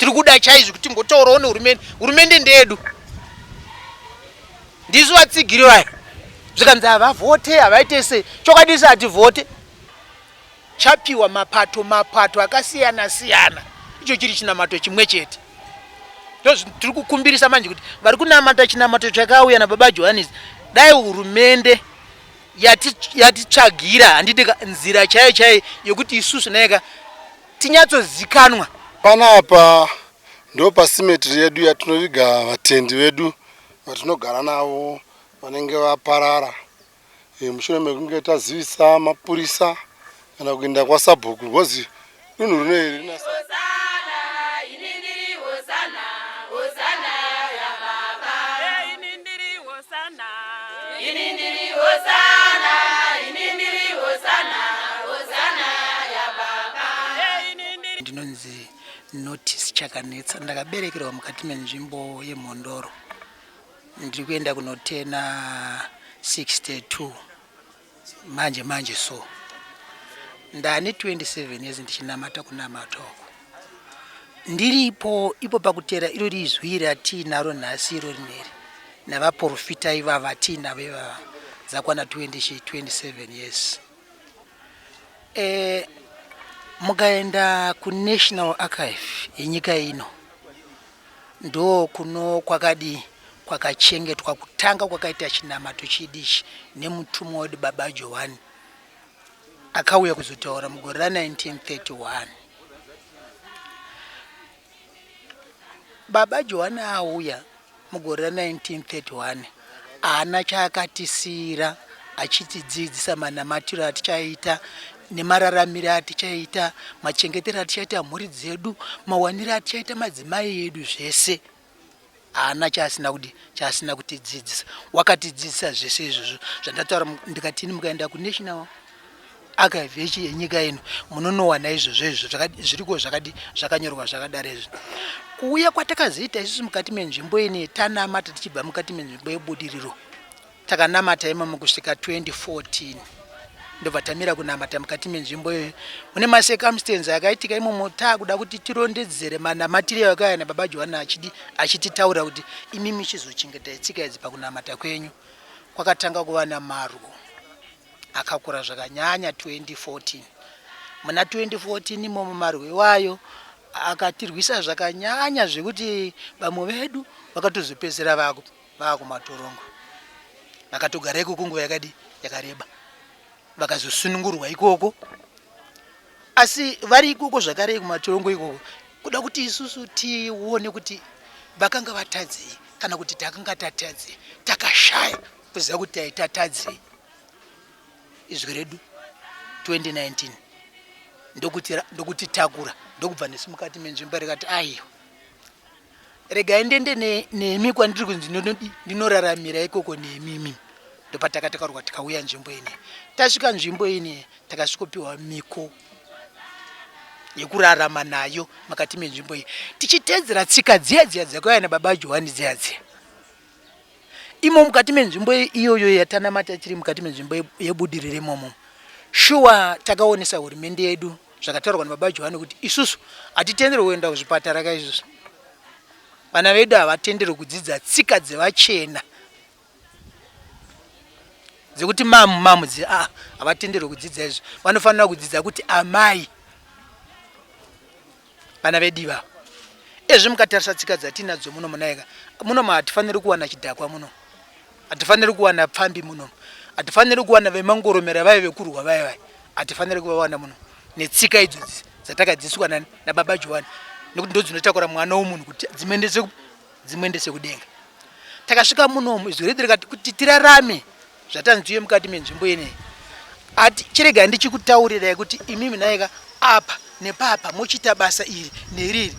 Tiri kuda chaizvo kuti timbotaurawo nehurumende. Hurumende ndeyedu, ndisu vatsigiri vayo. Zvikanzi havavhote, havaite sei. Chokwadi isu hativhote. Chapiwa mapato mapato akasiyana siyana, icho chiri chinamato chimwe chete. Tiri kukumbirisa manje kuti vari kunamata chinamato chakauya nababa Johannes, dai hurumende yatitsvagira yati handiti nzira chaiyo chaiyo yekuti isusu naika tinyatsozikanwa. Panapa ndo pasimetiri yedu yatinoviga vatendi vedu vatinogara navo vanenge vaparara e, mushure mekunge tazivisa mapurisa kana kuenda kwasabhuku because dunhu rino iri rina Ndinonzi Notice Chakanetsa, ndakaberekerwa mukati menzvimbo yeMhondoro. Ndiri kuenda kunotena 62 manje manje, so ndane 27 years ndichinamata kunamata uku. Ndiripo ipo pakutera iro rizwi ratiinaro nhasi iro rineri navaprofita ivava atiinavo ivava, dzakwana 20 27 years. E, mukaenda kuNational Archive yenyika ino, ndo kuno kwakadi kwakachengetwa kutanga kwakaita chinamato chidichi nemutumwa wedu Baba Johani akauya kuzotaura mugore ra1931. Baba Johani auya mugore ra1931, haana chaakatisiyira achitidzidzisa manamatiro atichaita nemararamiro atichaita, machengetero atichaita mhuri dzedu, mawaniro atichaita madzimai edu, zvese haana chaasina kudi chaasina kutidzidzisa. Wakatidzidzisa zvese izvozvo zvandataura. Ndikatini mukaenda kuNational Archive yenyika ino, munonowana izvozvo izvo zviriko zvakadi zvakanyorwa zvakadaro izvo. Kuuya kwatakazoita isusu mukati menzvimbo ine tanamata tichibva mukati menzvimbo yeBudiriro, takanamata imomo kusvika 2014, ndobva tamira kunamata mukati menzvimbo iyoyo. Mune macircumstance akaitika imomo, taakuda kuti tirondedzere manamatiro akauya nababa Johana achidi achititaura kuti imimi chizochengetai tsika idzi pakunamata kwenyu. Kwakatanga kuva namarwo akakura zvakanyanya 2014. Muna 2014 imomo marwo iwayo akatirwisa zvakanyanya zvekuti vamwe vedu vakatozopedzisira vakumatorongo, vakatogara ikoko nguva yakadi yakareba, vakazosunungurwa ikoko, asi vari ikoko zvakare kumatorongo ikoko. Kuda kuti isusu tione kuti vakanga vatadzei kana kuti takanga tatadzei, takashaya kuziva kuti taitatadzei. Izwi redu 2019 ndokutitakura, ndokubva nesu mukati menzvimbo, rikati, "Aiwa, regai ndende nemi kwandiri kunzi ndinoraramira ikoko nemimi." Ndopatakatakarwa tikauya nzvimbo ine. Tasvika nzvimbo ine, takasvikopiwa miko yekurarama nayo mukati menzvimbo iyi, tichitedzera tsika dziya dziya dzakauya nababa Johani dziya dziya. Imo mukati menzvimbo iyoyo yatanamata tiri mukati menzvimbo yeBudiriro imomo, shuwa takaonesa hurumende yedu zvakataurwa nababa Johani kuti isusu hatitenderwi kuenda kuzvipatara kaizvozvo, vana vedu havatenderwi kudzidza tsika dzevachena dzekuti mamu mamu dzi a havatenderwi kudzidza izvo. Vanofanira kudzidza kuti amai, vana vedu ivava. Ezvi mukatarisa tsika dzatinadzo muno munaika muno, hatifaniri kuwana chidhakwa muno, hatifaniri kuwana pfambi muno, hatifaniri kuwana vemangoromera vaive vekurwa vaya vaya, hatifaniri kuvawana muno netsika idzodzi dzatakadzidziswa nababa Johani, nekuti ndo dzinotakura mwana womunhu kuti dzimuendese kudenga. Takasvika munomu, izwi redu rikati kuti tirarame zvatanzi uye mukati menzvimbo ineyi ati chiregai ndichikutaurirai kuti imimi naika apa nepapa mochiita basa iri neriri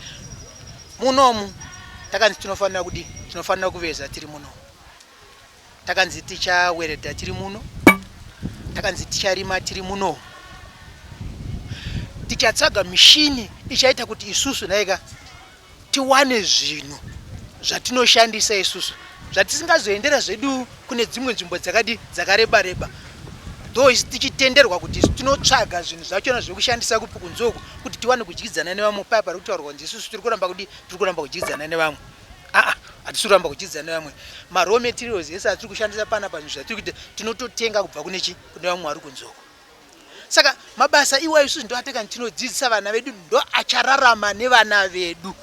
munomu. Takanzi tinofanira kudi tinofanira kuveza tiri munomu, takanzi tichaweredha tiri muno, takanzi ticharima tiri munomu, tichatsvaga mishini ichaita kuti isusu naika tiwane zvinhu zvatinoshandisa isusu zvatisingazoendera zvedu kune dzimwe nzvimbo dzakadi dzakareba reba. Though isu tichitenderwa kuti isu tinotsvaga zvinhu zvachona zvekushandisa kupi kunze uku kuti tiwane kudyidzana nevamwe, paya pari kutaurwa kunzi isusu tiri kuramba kudi tiri kuramba kudyidzana nevamwe. Aa, hatisi kuramba kudyidzana nevamwe. Maraw materials ese atiri kushandisa panapa, zvinhu zvatiri kuita tinototenga kubva kune chi kune vamwe vari kunze uku. Saka mabasa iwayo isusu ndo atakani tinodzidzisa vana vedu, ndo achararama nevana vedu.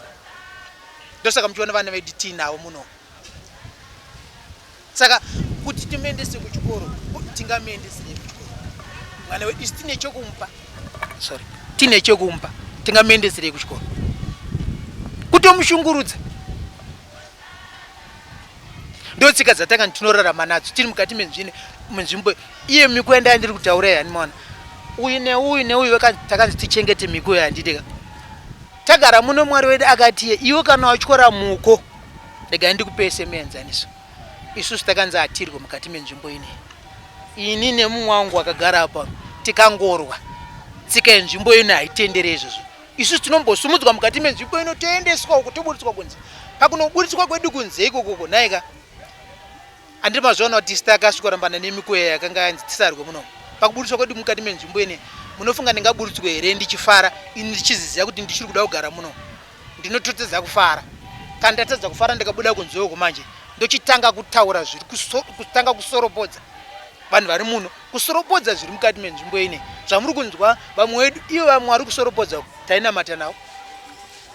Ndosaka muchiona vana vedu tiinavo muno. Saka kuti timuendese kuchikoro, tingamuendeserei kuchikoro mwana wedu isu tine chekumupa? Sorry, tine chekumupa, tingamuendeserei kuchikoro? Kutomushungurudza. Ndo tsika dzatanga tinorarama nadzo tiri mukati menzvimbo iye. Miko yandaya ndiri kutaura yani, maona uyu neuyu neuyu, takanzi tichengete miko yandidika tagara muno. Mwari wedu akati, iwe kana watyora muko, regai ndikupei semuenzaniso. Isusu takanzi hatirwe mukati menzvimbo inei. Ini nemumwe wangu akagara apa tikangorwa, tsika yenzvimbo ino haitendere izvozvo. Isusu tinombosumudzwa mukati menzvimbo ino, toendeswa uko, toburitswa kunze. Pakunoburitswa kwedu kunze ikokoko, nhaika, handiri mazviona kuti isu takasvikorambana nemikoya yakanga yanzi tisarwe muno. Pakuburitswa kwedu mukati menzvimbo ine, munofunga ndingaburitswe here ndichifara, ini ndichiziziva kuti ndichiri kuda kugara muno? Ndinototadza kufara. Kana ndatadza kufara ndikabuda kunze uko manje, ndochitanga kutaura zviri kutanga kusoropodza vanhu vari muno, kusoropodza zviri mukati menzvimbo ine. Zvamuri kunzwa vamwe vedu ivo, vamwe vari kusoropodza tainamata navo,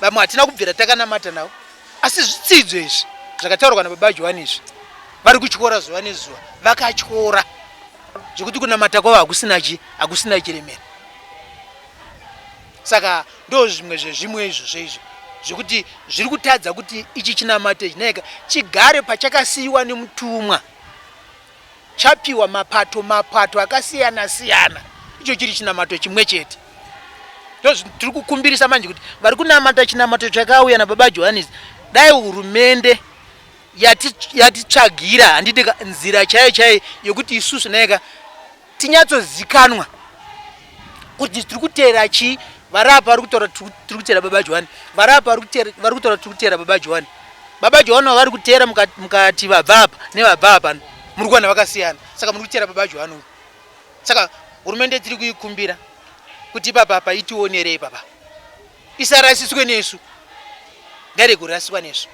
vamwe hatina kubvira takanamata navo, asi zvitsidzo izvi zvakataurwa nababa Johani izvi vari kutyora zuva nezuva. Vakatyora zvekuti kunamata kwavo hakusina chi hakusina chiremera. Saka ndo zvimwe zvezvimwe izvozvo izvo zvekuti zviri kutadza kuti ichi chinamato ichi naika chigare pachakasiyiwa nemutumwa, chapiwa mapato mapato akasiyana siyana, icho chiri chinamato chimwe chete. Tiri kukumbirisa manje kuti vari kunamata chinamato chakauya nababa Johanisi, dai hurumende yatitsvagira yati, handiti, nzira chaiyo chaiyo yekuti isusu naika tinyatsozikanwa kuti tiri kuteera chii. Vari apa vari kutaura tiri kuteera baba Johani, vari apa vari kutaura tiri kuteera baba Johani. Baba Johani vari kuteera mukati, vabva apa nevabva apa muri kuwana vakasiyana. Saka muri kuteera baba Johani uyu. Saka hurumende tiri kuikumbira kuti ipapa apa itionere, ipapa isarasiswe nesu, ngarege kurasiswa nesu.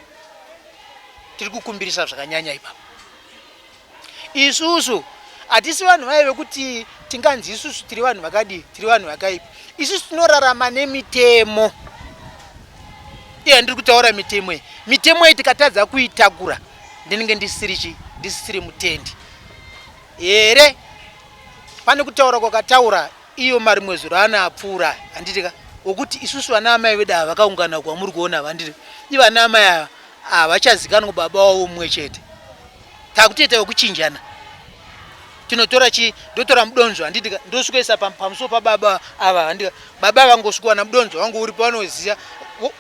Tiri kukumbirisa zvakanyanya ipapa. Isusu hatisi vanhu vaye vekuti tinganzi isusu tiri vanhu vakadii, tiri vanhu vakaipa. Isusu tinorarama nemitemo iya ndiri kutaura, mitemo iyi. Mitemo iyi tikatadza kuitakura, ndinenge ndisiri chi ndisisiri mutendi here? Pane kutaura kwakataura iyo marimwe zuro ana apfuura, handitika, wokuti isusu vana amai vedu ava vakaungana kwamuri kuona, vandiri ivana amai ava havachazikanwa baba wavo mumwe chete, takutoita wekuchinjana. Tinotora chi ndotora mudonzvo, handitika, ndosvikoisa pamusoro pababa ava, handika. Baba vangosvikowana mudonzvo wangu uripo, vanoziva,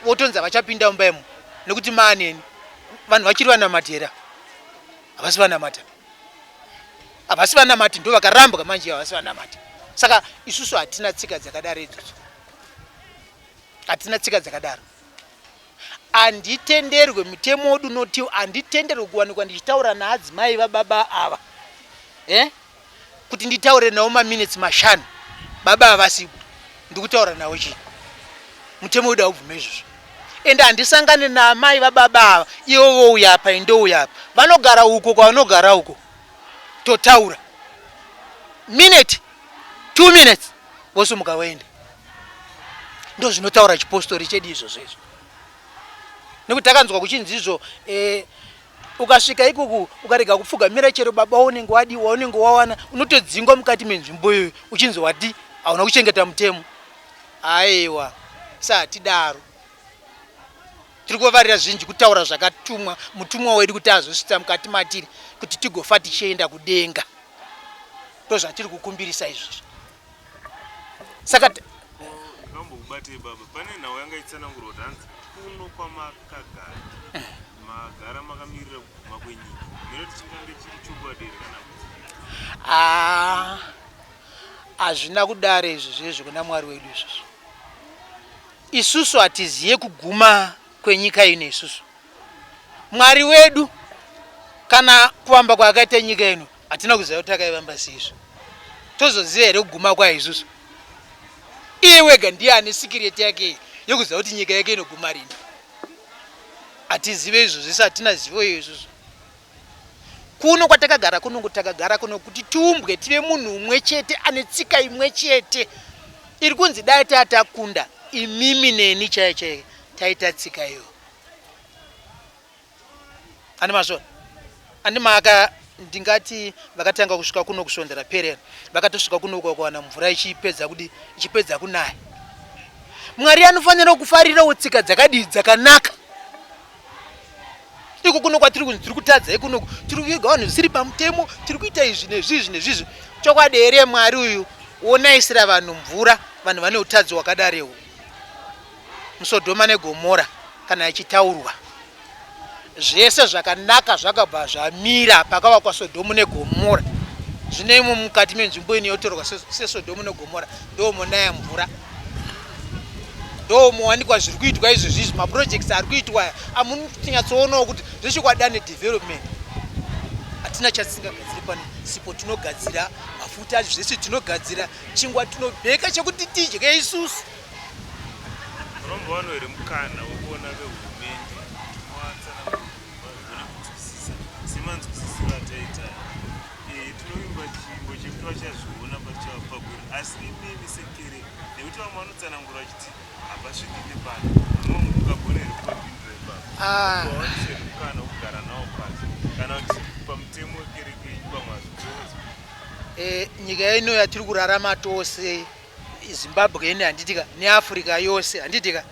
votonzi havachapinda mumba imo nekuti maaneni. Vanhu vachiri vanamati here? Havasi vanamata, havasi vanamati, ndo vakarambwa manje, havasi vanamati. Saka isusu hatina tsika dzakadaro idzodzo, hatina tsika dzakadaro. Handitenderwe, mutemo wedu unoti handitenderwe kuwanikwa ndichitaura naadzimai vababa ava, eh? Kuti nditaure navo maminitsi 5 baba ava vasipo, ndikutaura navo chii? Mutemo wedu haubvume izvozvo. Ende handisangane naamai vababa ava, ivo vouya apa, indouya apa, vanogara uko kwavanogara uko, totaura minute, 2 minutes, vosumuka voenda. Ndo zvinotaura chipostori chedu izvozvo izvo, nekuti takanzwa kuchinzi izvo ukasvika ikoku ukarega kupfugamira chero baba waunenge wadi waunenge wawana, unotodzingwa mukati menzvimbo iyoyo, uchinzi wati hauna kuchengeta mutemo. Aiwa, sahatidaro. Tiri kuvavarira zvinji kutaura zvakatumwa mutumwa wedu kuti azosvitsa mukati matiri kuti tigofa tichienda kudenga. Ndo zvatiri kukumbirisa izvozvo. Saka ndambokubatei baba, pane nhau yanga ichitsanangurwa kuti hanzi kuno kwamakagara magara makamirira kuguma kwenyika. Munoti chingange chiri chokwadi here kana kuti? Ah, hazvina kudaro izvo zvezvo kuna Mwari wedu izvozvo. Isusu hatiziye kuguma kwenyika ino. Isusu Mwari wedu kana kuvamba kwaakaita nyika ino hatina kuziva kuti takaivamba seizvo. Tozoziva here kuguma kwayo isusu? Iye wega ndiye ane sikireti yake yekuziva kuti nyika yake inoguma rini. Hatizive izvozvo isu, hatina zivo iyo isusu. Kuno kwatakagara kuno takagara kuno kuti tiumbwe tive munhu umwe chete ane tsika imwe chete iri kunzi dai tatakunda imimi neni chaiyo chaiyo taita tsika iyo. Ane mazvona ane maka ndingati vakatanga kusvika kuno kusvondo raperera vakatosvika kuno kuwana mvura ichipedza kudi ichipedza kunaya. Mwari anofanira kufarirawo tsika dzakadii dzakanaka. Iko kuno kwatiri kunzi tiri kutadza ikunoku tiri kuviga vanhu zvisiri pamutemo tiri kuita izvi nezvizvi nezvizvi. Chokwadi here Mwari uyu wonaisira vanhu mvura vanhu vane utadzi hwakadarewo? MuSodhoma neGomora kana ichitaurwa zvese zvakanaka zvakabva zvamira pakavakwa Sodhomu neGomora. Zvino imo mukati menzvimbo ino yotorwa seSodhomu neGomora ndomonaya mvura ndomowanikwa zviri kuitwa izvozvi izvi maprojects ari kuitwa aya amunonyatsoonawo kuti zvechokwadi ane development. Hatina chatisingagadziri pano, sipo tinogadzira, mafuta zvese tinogadzira, chingwa tinobheka chekuti tidye isusu. Munombowanawo here mukana wekuona vehurumende kuti muvatsanangurire vagone kunzwisisa semanzwisisiro ataita aya? Eh, tinovimba chivimbo chekuti vachazviona patichavapa gwero asi imimi sekereke nekuti vamwe vanotsanangura vachiti hapasviki nepano mungagona here kuvapindura ipapo? Ah. Vawaniswe here mukana wekugara nawo pasi kana kuti pamutemo wekereke yenyu pamwe hazvibvumidzwe? Eh, nyika ino yatiri kurarama tose Zimbabwe ine handitika neAfrica yose handitika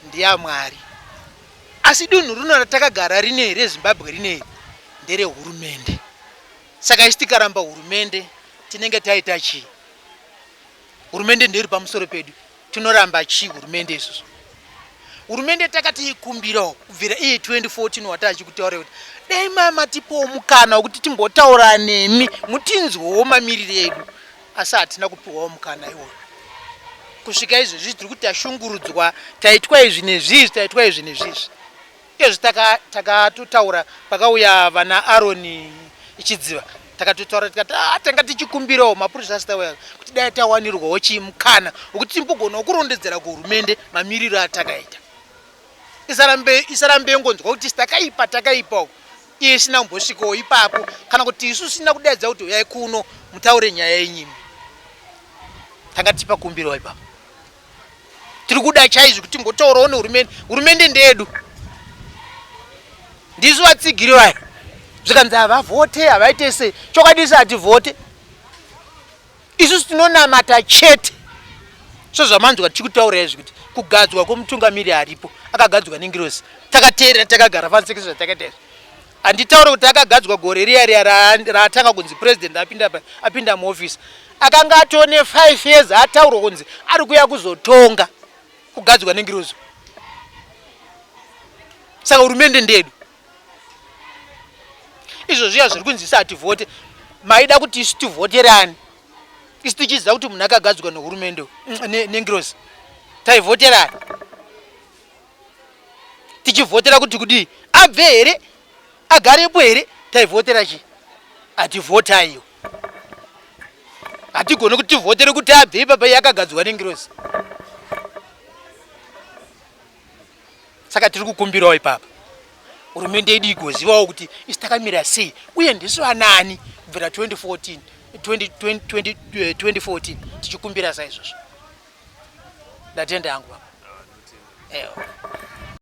ndeyamwari asi dunhu rino ratakagara rinei reZimbabwe rinei nderehurumende saka isi tikaramba hurumende tinenge taita chii hurumende ndeiri pamusoro pedu tinoramba chii hurumende isusu hurumende takati ikumbirawo kubvira iye 2014 watachikutaura kuti dai mama tipowo mukana wekuti timbotaura nemi mutinzwewo mamiriro edu asi hatina kupiwawo mukana iwoyo kusvika izvezvi tiri kuti tashungurudzwa taitwa izvi nezvizvi taitwa izvi nezvizvi izvi takatotaura pakauya vana Aroni Ichidziva takatotaura tikati ah, tanga tichikumbirawo mapurisa asati auya kuti dai tawanirwawo chii mukana wekuti timbogonawo kurondedzera kuhurumende mamiriro atakaita isarambe isarambe yongonzwa kuti takaipa takaipa uko iye isina kumbosvikawo ipapo kana kuti isu sina kudaidza kuti uyai kuno mutaure nyaya yenyimi tanga tichipakumbirawo ipapo tiri kuda chaizvo kuti timbotaurawo nehurumende hurumende ndeyedu ndisu vatsigiri vayo zvikanzi havavhote havaite sei chokwadi isu hativhote isusu tinonamata chete so zvamanzwa tichikutaura izvi kuti kugadzwa kwomutungamiri aripo akagadzwa nengirozi takateerera takagara fansi zvatakaita izvi handitauri kuti akagadzwa gore riya riya raatanga kunzi president apinda apinda muofisi akanga atone 5 years ataurwa kunzi ari kuya kuzotonga kugadzwa nengirozi saka hurumende ndedu izvo zviya zviri kunzi isu hativhote maida kuti isu tivhoterani isu tichiziva kuti munhu akagadzwa nehurumende nengirozi taivhoterani tichivhotera kuti kudii abve here agarepo here taivhotera chii hativhota iyo hatigoni kuti tivhotere kuti abve ipapa iye akagadzwa nengirozi saka tiri kukumbirawo ipapa hurumende yedu igozivawo kuti isi takamira sei uye ndisu vanaani kubvira 2014 20, 20, 2014 tichikumbira saizvozvo ndatenda yangu baba. Ewa.